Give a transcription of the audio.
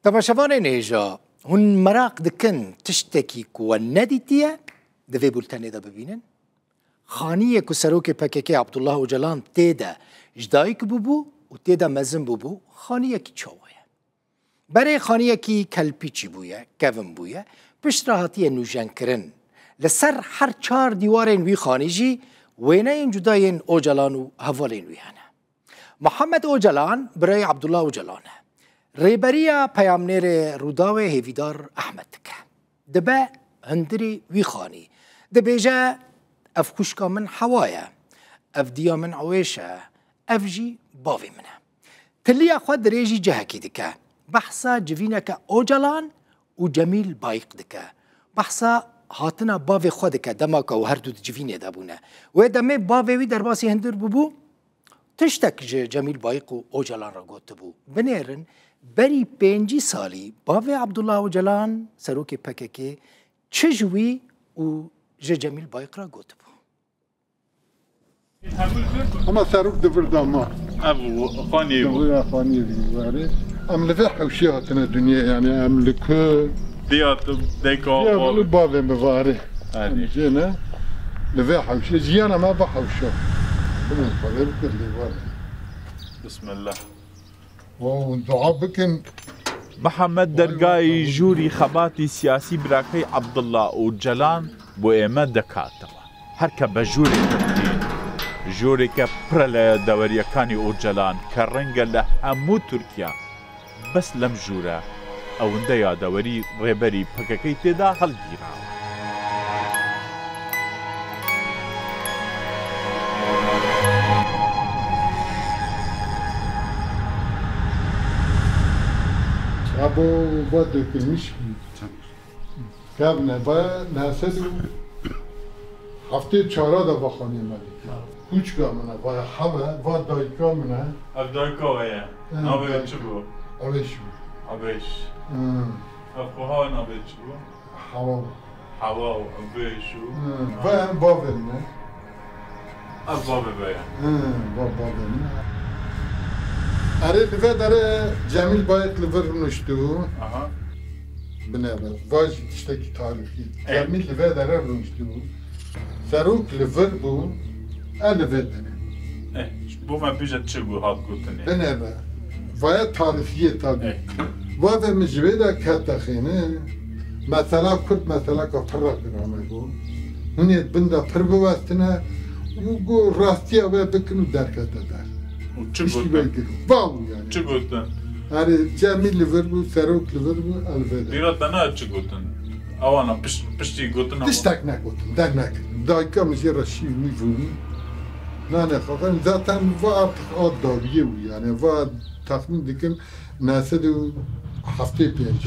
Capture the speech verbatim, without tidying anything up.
Temaşevanên hêja, hûn meraq dikin tiştekî ku we nedîtiye, di vê bultenê de bibînin? Xaniyê ku serokê P K K Abdullah Ocalan tê de ji dayik bûbû û tê de mezin bûbû, xaniyekî çawa ye? Berê xaniyekî kelpîçî bûye, kevin bûye, piştre hatiye nûjenkirin. Li ser her çar dîwarên wî xanî jî wêneyên cuda yên Ocalan û hevalên wî hene. Muhammed Ocalan birayê Abdullah Ocalan e. Rêberiya peyamnêrê Rûdawê Hêvîdar Ehmed dike. Dibe hundirê wî xanî. Dibêje, "Ev xwişka min Hewa ye. Ev diya min Ewêş e. Ev jî bavê min e." Tiliya xwe dirêjî cihekî dike. Behsa civîneke Ocalan û Cemîl Bayik dike. Behsa hatina bavê xwe dike, dema ku ew her du di civînê de bûne. Wê demê bavê wî derbasî hundir bûbû, tiştek ji Cemîl Bayik û Ocalan re gotibû. Binêrin, berî pêncî salî bavê Abdullah Ocalan, serokê P K K, çi ji wî û ji Cemîl Bayik re gotibû. Ama serok di vir de ma. Ev xanî bû. Di vir xanî bû, warê. Em li vê hewşê hatine dinyê, yani em li ku Diya tu deka diya bavê. Li bavê mi varê. Erê. Em jê ne. Li vê hewşê, jiyana me bi hewşa. Bunu xwedê bikir lê warê. Bismillah. Wow, dua bikin. Mihemed Dergayî jûrî xebatî siyasî birakey Abdullah Ocalan bo ême dekateva. Herke be jûrê Tirkî, jûrêke pir e li deweriyekanî Ocalan ke reng e li hemû Tirkiya. Bes lem jûre, ewinde yadewerî rêberî P K K tê de hilgîrawe. Çabo va dökülmüş. Kevne va nesedû heftê çara de va xanê me dike. Kûçka min e, va hewe, va dayika min e. Ev dayika we ye. Hı, navê wê dayika. Çi bû? Ewêş bû. Ewêş. Hı. Ev xwe ha navê çi bû? Hewa. Hewa û Ewêş û. Hı, va em bavê min e. Ev bavê ve ye. Hı, va bavê min e. Erê, li vê derê Cemîl Bayik li vir rûniştibû. Aha. Binêre, va jî tiştekî tarîxî. Ê. Cemîl li vê derê rûniştibû. Serok li vir bû, e li vê derê. Ê, ji bo me bêje çi bû hat gotinê? Binêre, vaya tarîxiyê tabî. Ê. Bavê min ji vê de kete xêne. Mesela Kurd meseleka pir re giran e bû. Hûn ê bin de pir biwestine û got rastiya wê bikin û derkete der. Û çi gotin? Piştî wê giran. Baw yani. Çi gotin? Erê, Cemîl li vir bû, Serok li vir bû, ew li vê de. Dîra te ne çi gotin? Ewana piş-, piştî gotin ew. Tiştek negotin, deng nekirin. Dayika min jê re şîr nîvûn. Nane xwe xwin. Zaten va artık a dawiyê bû yani. Va texmîn dikim nesedî û heftê pênc.